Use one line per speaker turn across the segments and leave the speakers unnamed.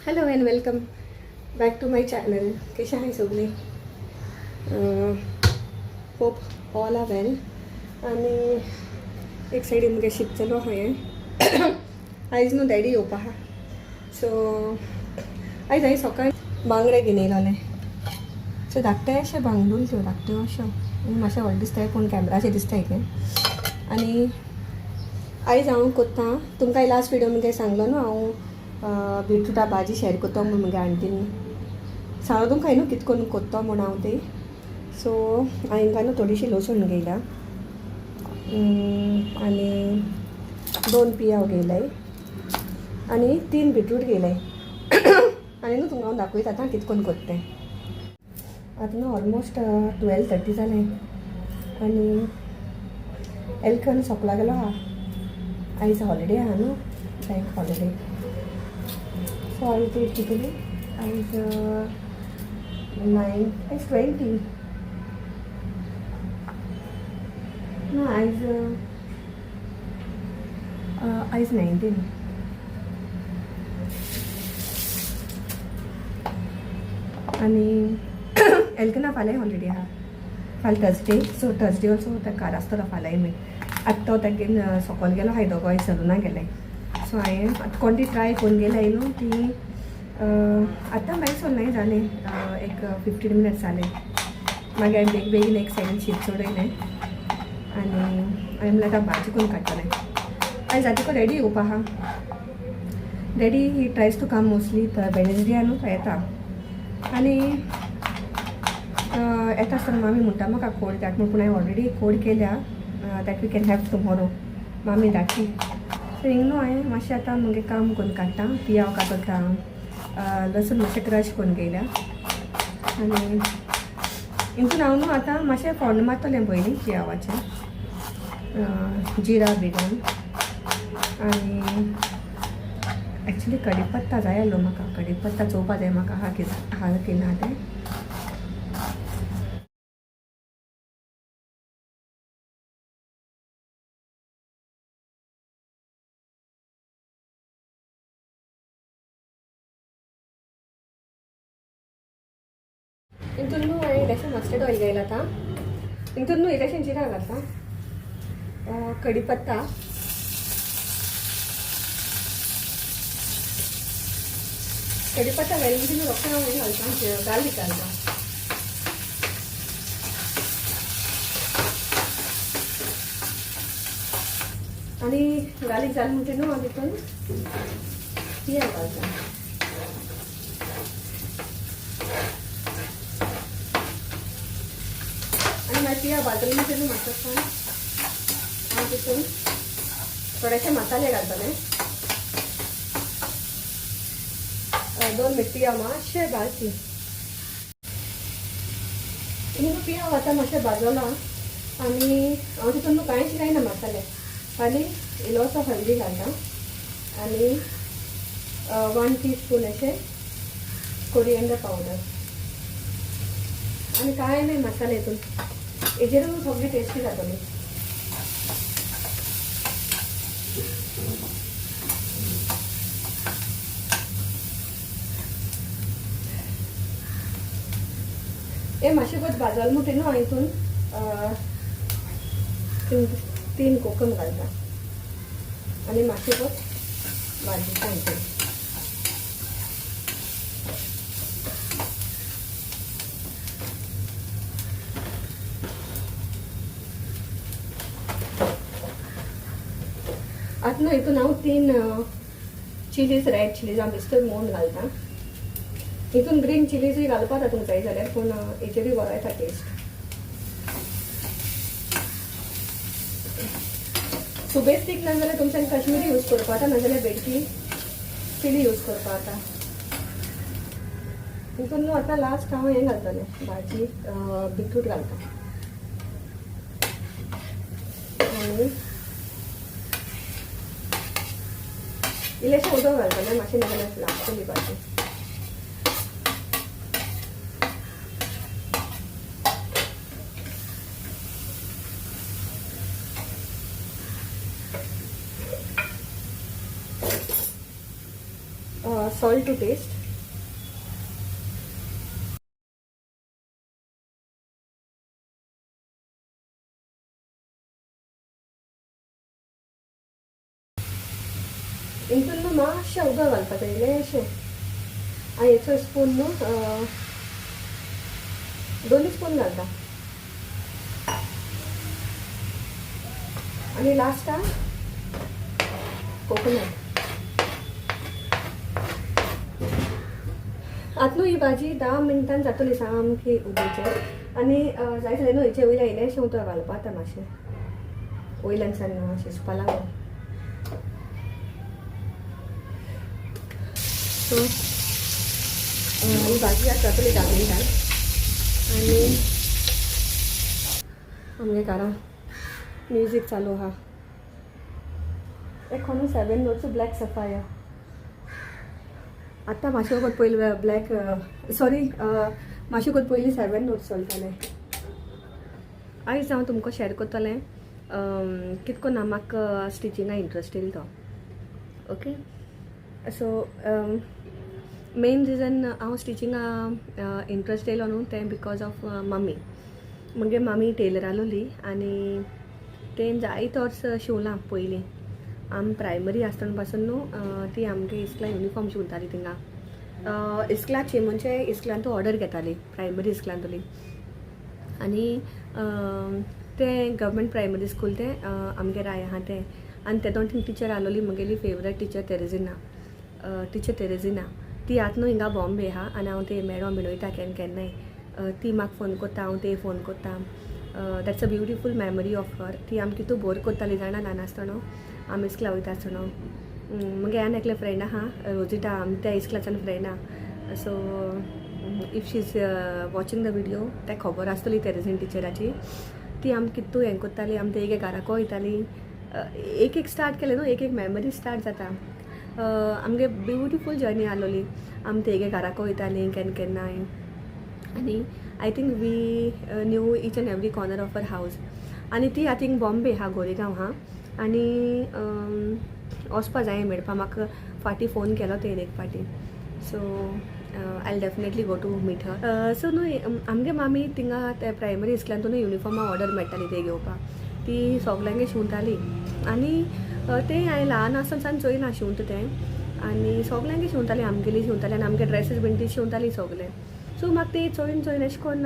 Hello and welcome back to my channel. कशें आहाय सगळीं? Hope all are well. आनी एक सायडीन मुगे शीत चलो आहा हें. आयज न्हू डॅडी येवपा आहा, सो आयज हांवें सकाळी बांगडे घेवन येयलोलें. सो धाकटे अशें बांगडूल त्यो धाकट्यो अश्यो मातशें व्हडलें दिसताय पूण कॅमराचेर दिसताय तें. आनी आयज हांव कोत्ता तुमकां लास्ट विडियो मुगे सांगलो न्हू हांव बिटरुटा भाजी शेअर करता म्हूण मुगे आंटीन सांगलो तुमकां न्हू कित करून कोत्तो म्हूण हांव ती. सो हांवें न्हू थोडीशी लसूण घेयल्या आनी 2 पियाव घेयलाय आनी 3 बिटरूट घेयलाय. आनी न्हू तुमकां हांव दाखयता आतां कित करून कोत्ता तें. आतां न्हू ऑलमोस्ट 12:30 जालें आनी एलकन सोंपला गेलो आहा. आयज हॉलिडे आहा न्हू, बँक हॉलिडे. सो आयज डेट कितली? आयज 9, आयज 20 ना, आयज आयज 19. आनी एलकना फाल्यां हॉलिडे आहा, फाल्यां थर्सडे. सो थर्सडे ऑल्सो ताका कार आसतलो फाल्यांय बीन. आतां तो तागे सोकोल गेलो हाय दोगोय सलुना गेले. सो हांवें आतां कोण ती ट्राय करून गेले न्हू ती आतां मागीर सोडलें जालें एक 15 मिनट्स जालें. मागीर हांवें बेगीन बेगीन एक सायडीन शीत चडयलें आनी हांवें म्हणल्यार आतां भाजी करून काडटलें. आयज जाता डॅडी येवपा आहा. Daddy he tries to come mostly Wednesday न्हू तो येता. आनी येता आसतना मामी म्हणटा म्हाका कोड धाड म्हूण, पूण हांवें ऑलरेडी कोड केल्या that we can have tomorrow. मामी धाडटी. सो हिंग न्हू हांवें मातशें आतां मुगे काम करून काडटा. पियाव कातरता, लसूण मातशें क्रश करून घेयल्या आनी हितून हांव न्हू आतां मातशें फोण्ण मारतलें पयलीं पियावाचें, जिरा बी घालून. आनी एक्चुली कडीपत्ता जाय आसलो म्हाका, कडीपत्ता चोवपा जाय म्हाका आहा की आहा की ना तें. हितून न्हू हांवें इल्लेशें मस्टर्ड ऑयल घेयलां आतां. हितून न्हू इल्लेशें जिरा घालता, कडीपत्ता, कडीपत्ता घाली न्हू रोखडें हांव हें घालता, गार्लीक घालता. आनी गार्लीक जालें म्हणटा न्हू हांव तितून पियाव घालता. आनी मागीर पियाव भाजले म्हणटा न्हू मातसो हांव तितून थोडेशे मसाले घालतलें. 2 मिनट पियाव मातशें भाजची. न्हू पियाव आतां मातशें भाजला आनी हांव तितून न्हू कांयच घायना मसाले, खाली इल्लोसो हळदी घालता आनी 1 टीस्पून अशें कोरियंडर पावडर आनी कांय न्हय मसाले हितून. हेजेर न्हू सगळी टेस्टी जातली. हे मातशें कोत भाजल म्हणटा न्हू हांव हितून 3 कोकम घालता आनी मातशें कोत भाजता हितून. आतां न्हू हितून हांव 3 चिलीज, रेड चिलीज हांव बेश्टो मोन घालता. हितून ग्रीन चिलीजूय घालपा जाता तुमकां जाय जाल्यार, पूण हेजेरूय बरो येता टेस्ट. सुबेज तीख ना जाल्यार तुमच्यान काश्मीरी यूज करपा जाता, नाजाल्यार बेडकी चिली यूज करपा जाता. हितून न्हू आतां लास्ट हांव हें घालतलें, भाजी बिटरूट घालता आनी इल्लेशें उदक घालतलें मातशें, नाजाल्यार लागतली भाजी. Salt to taste. हितून न्हू मातशें उदक घालपाचें इल्लेंशें. आनी हेचो स्पून न्हू, दोनूय स्पून घालता. आनी लास्टाक कोकोनट. आतां न्हू ही भाजी 10 मिनटान जातली सामकी उबेचे. आनी जाय जाल्यार न्हू हेचे वयल्यान इल्लेंशें उदक घालपा आतां मातशें वयल्यान सान शिजपा लागून. सो ही भाजी आतां जातली 10 मिनटान. आनी आमगे घरा म्युजीक चालू आहा. एक कोणू सेवन नोट्स ब्लॅक सफायर. आतां मातशें वखद पयलीं ब्लॅक, सॉरी, मातशें वखद पयलीं सेवन नोट्स चलताले. आयज हांव तुमकां शेअर करतलें कितको ना म्हाका स्टिचिंगा इंट्रस्ट येयलो तो. ओके, सो मेन रिजन हांव स्टिचिंगा इंट्रस्ट येयलो न्हू तें because of mummy. मुगे मामी टेलर आसलोली आनी तें जायते वर्स शिंवलां. पयलीं आमी प्रायमरी आसतना पासून न्हू ती आमगे इस्कुला युनिफॉर्म शिंवताली. थिंगा इस्कुलाची म्हणजे इस्कुलांतू ऑर्डर घेताली, प्रायमरी इस्कुलांतली. आनी तें गव्हर्मेंट प्रायमरी स्कूल तें आमगे राय आहा तें. आनी तेदोन थिंग टिचर आसलोली, म्हगेली favourite teacher Teresina, teacher Teresina. ती आतां न्हू हिंगा बॉम्बे आहा आनी हांव ते मॅडम बीन वयता केन्ना केन्नाय. ती म्हाका फोन कोत्ता, हांव ते फोन कोत्ता. That's a beautiful memory of her. ती आमकां कितू बोर कोत्ताली जाणा, ल्हान आसतना आमी इस्कुला वयता आसतना. मुगे आनी एकलें फ्रेंड आहा रोजिटा, आमी त्या इस्कुलाच्यान फ्रेंड आहा. So if she is watching the video, तेका खबर आसतली तेरेझीन टिचराची. ती आमकां कितू हें कोत्ताली. आमी ते एक घराको वयताली. एक एक स्टार्ट केलें न्हू, एक एक मेमरी स्टार्ट जाता. आमगे ब्युटिफूल जर्नी आसलोली. आमी तेगे घराको वयतालीं केन्ना केन्नाय आनी I think we knew each and every corner of her house. आनी ती आतां थिंग बॉम्बे आहा, गोरेगांव आहा. आनी वचपा जाय मेळपा. म्हाका फाटीं फोन केलो तेणें एक फावटी, so I definitely go to meet her. So न्हू आमगे मामी थिंगा ते प्रायमरी इस्कुलांतून युनिफॉर्मां ऑर्डर मेळटाली ते घेवपाक. ती सगल्यांगे शिंवताली आनी तें हांवें ल्हान आसतना सावन चोयलां शिंवता तें. आनी सगल्यांगे शिंवताली, आमगेली शिंवताली आनी आमगे ड्रेसीस बीन ती शिंवताली सगले. सो म्हाका ते चोयन चोयन एशें कोन्न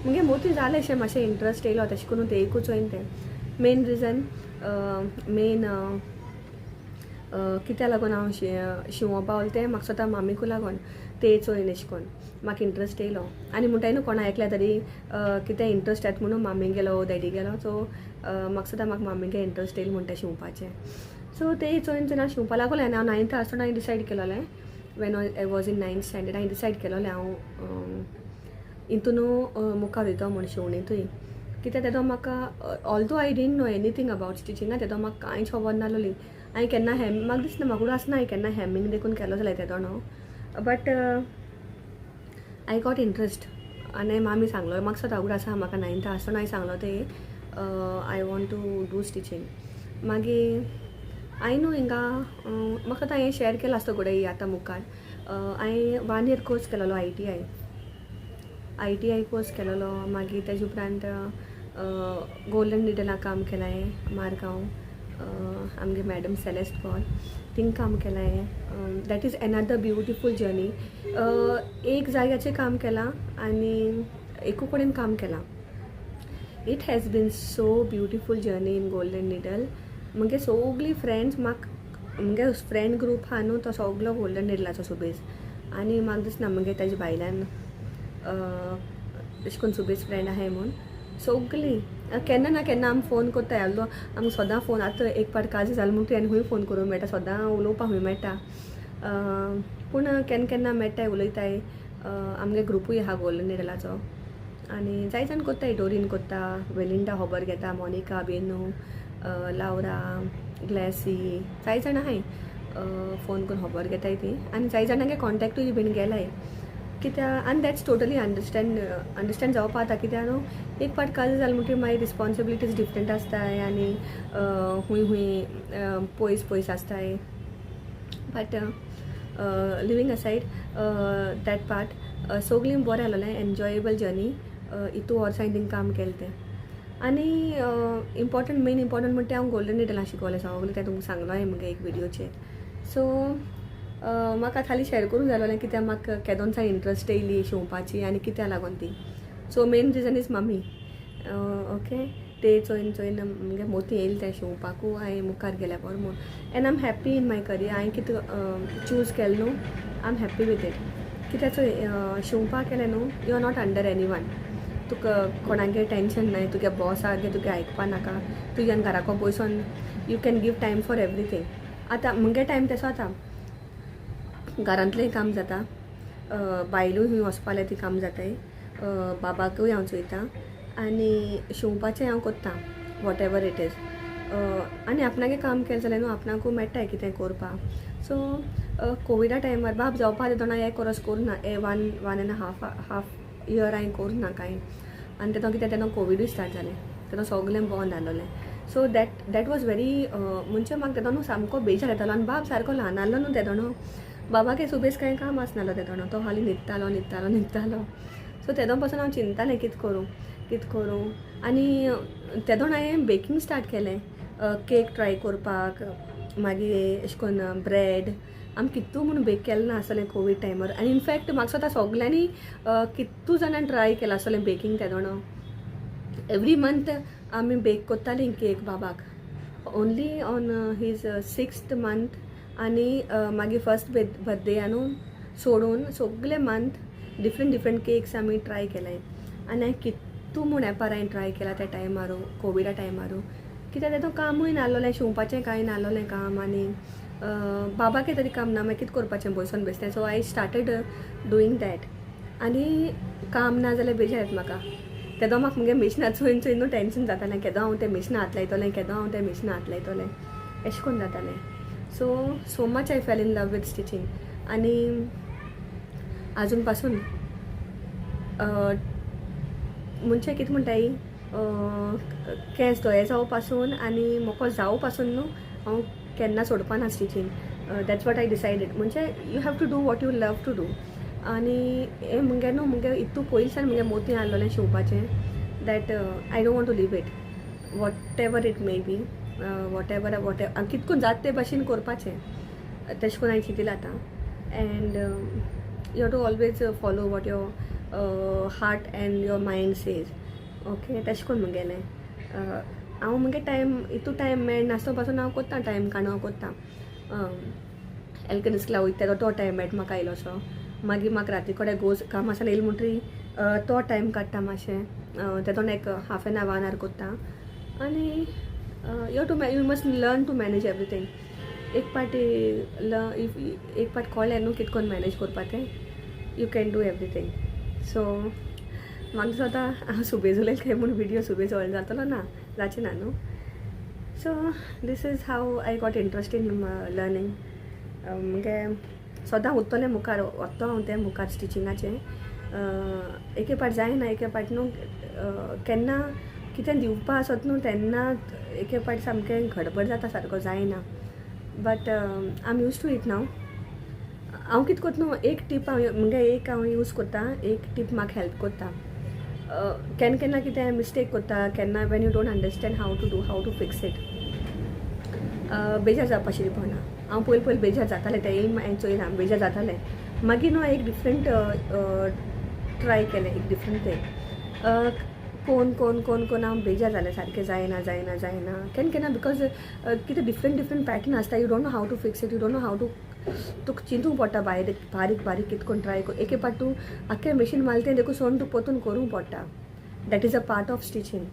मुगे मोती जालें अशें मातशें इंट्रस्ट येयलो. तशें करून ते एकूच चोयन तें मेन रिजन, मेन कित्या लागून हांव शिंवों पावलें तें म्हाका स्वता मामीकू लागून. ते चोयन एशें कोन्न म्हाका इंट्रस्ट येयलो. आनी म्हणटाय न्हू कोणा एकल्या तरी कितें इंट्रस्ट येता म्हणून, मामी गेलो, डॅडी गेलो. सो म्हाका सुद्दां म्हाका मामीगे इंट्रस्ट येयलो म्हणटा शिंवपाचें. सो ते चोयन चोयन हांव शिंवपा लागोलें. आनी हांव नायन्थ आसतना हांवें डिसायड केलोलें, when I was in ninth standard, हांवें डिसायड केलोलें हांव हितून मुखार वयतो म्हूण शिंवणेंतूय. कित्याक तेदो म्हाका, although I didn't know anything about स्टिचिंगा, तेदो म्हाका कांयच खबर नासलोली. हांवें केन्ना हेम, म्हाका दिसना, म्हाका आसना हांवें केन्ना हेमिंग देखून केलो जाल्यार तेदो न्हू, बट I got interest. आनी मामी सांगलो, म्हाका सदां उगडास आसा, म्हाका नायन्थ आसतना हांवें सांगलो ते I want to do stitching. मागीर हांवें न्हू हिंगा म्हाका आतां हांवें शेअर केलां आसतो घडये आतां मुखार, हांवें वन इयर कोर्स केलेलो, ITI, ITI course केलेलो. मागीर तेजे उपरांत गोल्डन निडला काम केलां हांवें मारगांव, आमगे मॅडम सेलेस्ट पॉल, थिंग काम केलां हांवें. That is another beautiful journey. एक जाग्याचेर काम केलां आनी एकू कडेन काम केलां. It has been so beautiful journey in Golden Needle. मुगे सगळीं फ्रेंड्स म्हाका, मुगे फ्रेंड ग्रूप आहा न्हू तो सगलो गोल्डन निडलाचो सुबेज. आनी म्हाका दिसना मुगे ताजे भायल्यान अशें करून सुबेज फ्रेंड आहाय म्हूण. सगलीं केन्ना ना केन्ना आमी फोन कोत्ताय. आहलो आमकां सदां फोन. आतां एक पाट काजी जालें म्हणटकीर आनी खूंय फोन करूंक मेळटा, सदां उलोवपाक खूंय मेळटा. पूण केन्ना केन्ना मेळटाय, उलयताय. आमगे ग्रुपूय आहा गोल्डन निडलाचो आनी जाय जाण कोत्ताय. डोरीन कोत्ता, वेलिंडा खबर घेता, मोनिका, बेनू, लावरा, ग्लॅसी, जाय जाण आहाय. फोन करून खबर घेताय ती. आनी जाय जाणांगे कॉन्टेक्टूय बीन गेलाय कित्याक. आनी that's totally understand, understand जावपा आतां. कित्याक न्हू एक पाट काज जालें म्हणटकीर मागीर रिस्पॉन्सिबिलिटीज डिफरंट आसताय आनी खूंय खूंय पयस पयस आसताय. But Leaving aside that part, सोगलीं बरें आसलेलें, एन्जॉयेबल जर्नी. इतू वर्सां हांवें थिंग काम केलें तें. आनी इम्पॉर्टंट, मेन इम्पॉर्टंट म्हणटा तें हांव गोल्डन निडलां शिकोवलें सगलें, तें तुमकां सांगलो हांवें मुगे एक विडियोचेर. सो म्हाका खाली शेअर करूंक जाय आसलेलें कित्याक म्हाका केदोनसान इंट्रस्ट येयली शिंवपाची आनी कित्या लागोन ती. So main reason is mummy, okay? ते चोयन चोयन मुगे मोती येयले तें शिंवपाकू हांवें मुखार गेल्या बरो म्हूण. And I am happy in my career. हांवें कितें चूज केलें न्हू, I am happy with it. कित्याक चोय, शिंवपाक केलें न्हू, you are not under anyone. तुका कोणागे टेंशन नाय, तुगे बॉसागे तुगे आयकपा नाका. तुज्यान घराको बसून you can give time for everything. आतां मुगे टायम तेसो आतां घरांतलेंय काम जाता, बायलूय खंय वचपा जाल्यार ती काम जाताय, बाबाकूय हांव चोयता आनी शिंवपाचें हांव कोत्ता, what ever it is. आनी आपणागे काम केलें जाल्यार न्हू आपणाकूय मेळटाय कितें करपाक. सो कोविडा टायमार बाब जावपा तेदोना एक वरोस करूं ना, ए one and half year हांवें करूं ना कांय. आनी तेदो कितें, तेन्ना कोविडूय स्टार्ट जालें, तेन्ना सगलें बंद आसलेलें. So that was very, म्हणजे म्हाका तेदो न्हू सामको बेजार येतालो. आनी बाब सारको ल्हान आसलो न्हू तेदोणो, बाबाके सुबेज कांय काम आसनासलो तेदोणो, तो हाली न्हिदतालो, न्हिदतालो, न्हिदतालो. सो तेदो पासून हांव चिंततालें कितें करूं, कितें करूं. आनी तेदोण हांवें बेकींग स्टार्ट केलें, केक ट्राय करपाक, मागीर अशें करून ब्रेड. आमी कितू म्हूण बेक केलें ना आसतलें कोवीड टायमार. आनी इनफॅक्ट म्हाका दिसता सगल्यांनी, कितू जाणांनी ट्राय केलां आसतलें बेकींग तेदोणो. एवरी मंथ आमी बेक कोत्तालीं केक बाबाक, only on his sixth month. आनी मागीर फर्स्ट बर्थडे न्हू सोडून सगले मंथ डिफरंट डिफरंट केक्स आमी ट्राय केले. आनी हांवें कितू म्हूण एपार हांवें ट्राय केला त्या टायमारू, कोविडा टायमारू, कित्याक तेदो कामूय नासलोलें, शिंवपाचें कांय नासलोलें काम. आनी बाबाके तरी काम ना, मागीर कितें करपाचें बसून बेसतें? So I started doing that. आनी काम ना जाल्यार बेजार येता म्हाका. तेदो म्हाका मुगे मिशनां चोयन चोयन न्हू टेंशन जातालें, केदो हांव तें मिशनां हात लायतलें, केदो हांव तें मिशनां हात लायतलें, एशें कोन्न जातालें. So much I fell in love with stitching. आनी आजून पासून, म्हणजे कितें म्हणटाय, केंस धोये जावं पासून आनी मोको जावं पासून न्हू हांव केन्ना सोडपा ना stitching. That's what I decided. म्हणजे you have to do what you love to do. आनी हें मुगे न्हू, मुगे इतू पयलींच्यान मुगे मोती आहलोलें शिंवपाचें that I don't want to leave it, whatever it may be, whatever कितकून जाता ते भाशेन करपाचें, तेशें कोन्न हांवें चिंतिलां आतां. And you have to always follow what your heart and your mind says, okay? तेशें कोन्न मुगेलें. हांव मुगे टायम इतू टायम मेळनासतो पासून हांव कोत्ता, टायम काडून हांव कोत्ता. एल्कन स्कुला वयता तो टायम मेळटा म्हाका इल्लोसो. मागीर म्हाका राती कडेन गोज काम आसा येयलें म्हणटरी तो टायम काडटा मातशें, तेतून एक half an hour, one hour कोत्ता. आनी you must learn to manage everything. एक पाटी ल if एक पाट कळ्ळें न्हू कितें करून मॅनेज करपा तें, you can do everything. So म्हाका दिसता हांव सुबेज उलयलें काय म्हूण विडियो सुबेज व्हडलो जातलो ना, जाचें ना न्हू. So this is how I got interest in learning. मुगे सदां उत्तलें मुखार वत्तो हांव तें मुखार स्टिचिंगाचें. एके पाट जायना, एके पाट न्हू केन्ना कितें दिवपा आसत न्हू तेन्ना एके पाट सामकें गडबड जाता, सारको जायना, but I am used to it now. हांव कितें करता न्हू, एक टीप हांव मुगे एक हांव यूज करता, एक टीप म्हाका हेल्प करता. केन्ना केन्ना कितें मिस्टेक करता केन्ना, when you don't understand how to do, how to fix it, बेजार जावपाची पडना. हांव पयलीं पयलीं बेजार जातालें, तेंय हांवें चोयलां, बेजार जातालें. मागीर न्हू एक डिफरंट ट्राय केलें, एक डिफरंट थिंग. कोन कोन कोन कोन हांव बेजार जालें, सारकें जायना, जायना, जायना. केन्ना केन्ना because कितें डिफरंट डिफरंट पॅटर्न आसता, you don't know how to fix it, you don't know how to, तुका चिंतूंक पडटा बारीक बारीक बारीक कितें कोन्न ट्राय कर. एके पाट तूं आख्खें मशीन मारलें तें देखून सोडून तूं परतून करूंक पडटा. That is a part of stitching.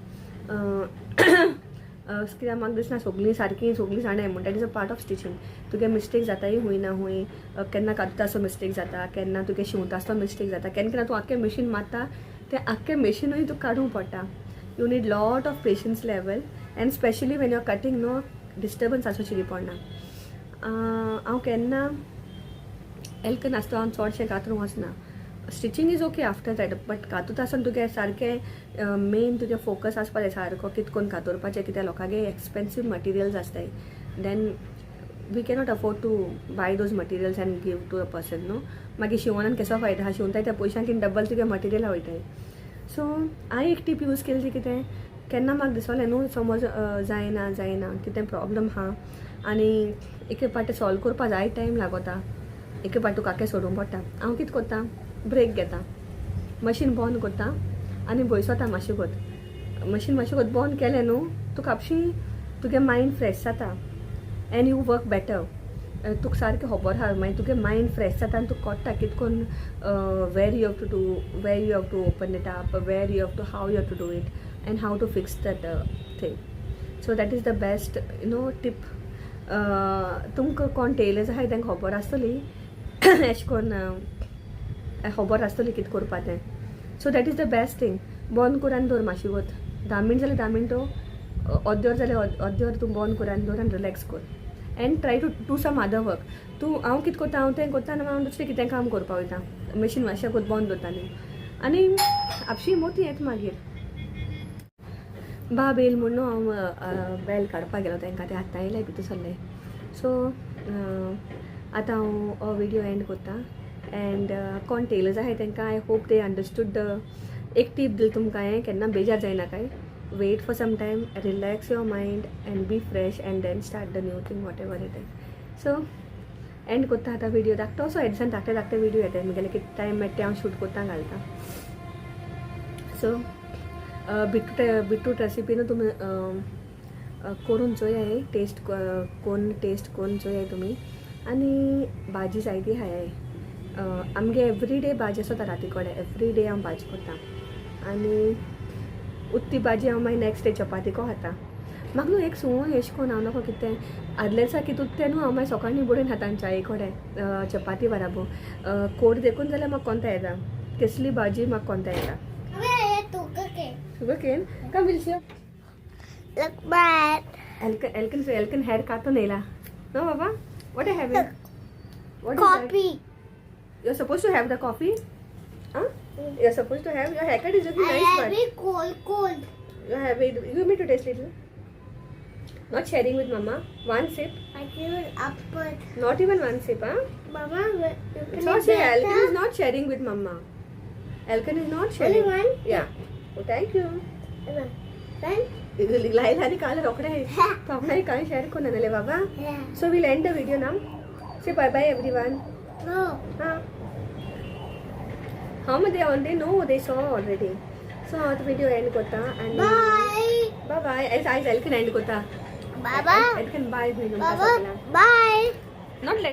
कित्याक म्हाका दिसना सगळीं सारकीं सगळीं जाणाय म्हूण. That is a part of stitching. तुगे मिस्टेक जाताय खूंय ना खूंय. केन्ना कांतता आसतो मिस्टेक जाता, केन्ना तुगे शिंवता आसतो मिस्टेक जाता, केन्ना केन्ना तूं आख्खें मशीन मारता, तें आख्खें मशिनूय तुका काडूंक पडटा. You need lot of patience level, and specially when you are cutting न्हू, डिस्टर्बन्स आसोची पडना. हांव केन्ना एल्क नासतो हांव चडशें कातरूंक वचना. Stitching is okay after that, but कातूत आसतना तुगे सारकें मेन तुजें फोकस आसपा जाय सारको, कितें करून कातरपाचें, कित्याक लोकांगे एक्सपेन्सीव मटिरियल्स आसताय. Then We cannot afford to buy those materials and give to a person न्हू. मागीर शिंवोन केसो फायदो आहा? शिंवताय त्या पयशांक डबल तुगे मटेरियल वयताय. सो हांवें एक टीप यूज केली ती कितें, केन्ना म्हाका दिसोलें न्हू, समज जायना जायना, कितें प्रॉब्लम आहा आनी एके पाटी सॉल्व करपा जाय टायम लागोता, एके पाटी तुका आख्खें सोडूंक पडटा, हांव कितें करता, ब्रेक घेता, मशीन बंद करता आनी बसता मातशें कोत. मशीन मातशें कोत बंद केलें न्हू, तुका आपशी तुगे मायंड फ्रेश जाता एंड you work better. तुका सारकें खबर आहा, मागीर तुगे मायंड फ्रेश जाता आनी तुका कळटा कितें करून, where you have to do, where you have to open it up, where you have to, how you have to do it and how to fix that thing. So that is the best tip. तुमकां कोण tailors आहाय तांकां खबर आसतली, एशें करून खबर आसतली कितें करपा तें. So that is the best thing. बंद करून दवर मातशी वत, 10 मिनट जाल्यार 10 मिनटो, अर्दें वर जाल्यार अर्दें वर तूं बंद करून दवर आनी रिलॅक्स कर and try to do some other work. तूं हांव कितें करता, हांव तें करता आनी हांव दुसरें कितें काम करपा वयता. मशीन मातशें कोत बंद दवरता न्ही, आनी आपशी मोती येता मागीर. बाब येयल म्हूण न्हू हांव बेल काडपाक गेलो तांकां, ते आतां येयले भितर सरले. सो आतां हांव हो विडियो एंड करता एंड कोण टेलर्स आहाय तांकां I hope they understood the एक टीप दिली तुमकां हांवें. केन्ना बेजार जायना काय, wait for some time, relax your mind and be fresh and then start the new thing, whatever it is. So end करता आतां विडियो. धाकटो असो एडिसान धाकटे धाकटे विडियो येता म्हगेले, कितें टायम मेळटा तें हांव शूट करता घालता. सो बिटरूट बिटरूट रेसिपी न्हू तुमी करून चोयाय, टेस्ट कोन्न, टेस्ट करून चोयाय तुमी. आनी भाजी जायती हाय आमगे, एवरी डे भाजी आसता. राती कडेन एवरी डे हांव भाजी करता आनी उत्ती भाजी हांव मागीर नेक्स्ट डे चपातीको खाता. म्हाका न्हू एक संवय एशें कोन्न, हांव नको कितें आदल्या दिसा कितें उत्तें न्हू, हांव मागीर सकाळीं बुडोवन खाता चाये कडेन चपाती बराबर. कोड देखून जाल्यार म्हाका कोंता येता, केसली भाजी म्हाका कोंता येता. Sugar cane? Come, we'll see.
Look bad.
Elkin, Elkin, Elkin hair कातून येयला. No, Baba? What are you having? What is that?
Coffee.
You're supposed to have the coffee? Huh? You're supposed to have. Your haircut is looking
I
nice,
have
but
it cold, cold.
You have it. You me to taste little. Not sharing with Mama. One sip.
I feel upward.
Not even one sip, huh?
Mama, you can
So say Elkin is not sharing with Mama. Elkin is not sharing.
Only one?
Yeah. Oh, thank you.
One?
लायला आनी काल रोखडे तो काय share करून आले बाबा.
Yeah.
So we'll end the video now. Say bye bye, everyone.
No.
Huh? How much they already know, they saw already. So हांव video end करता आनी
Bye.
Bye bye. आयज आयज एल्कन एंड करता.
Baba.
Elkin bye.
Baba. Bye.
Not late.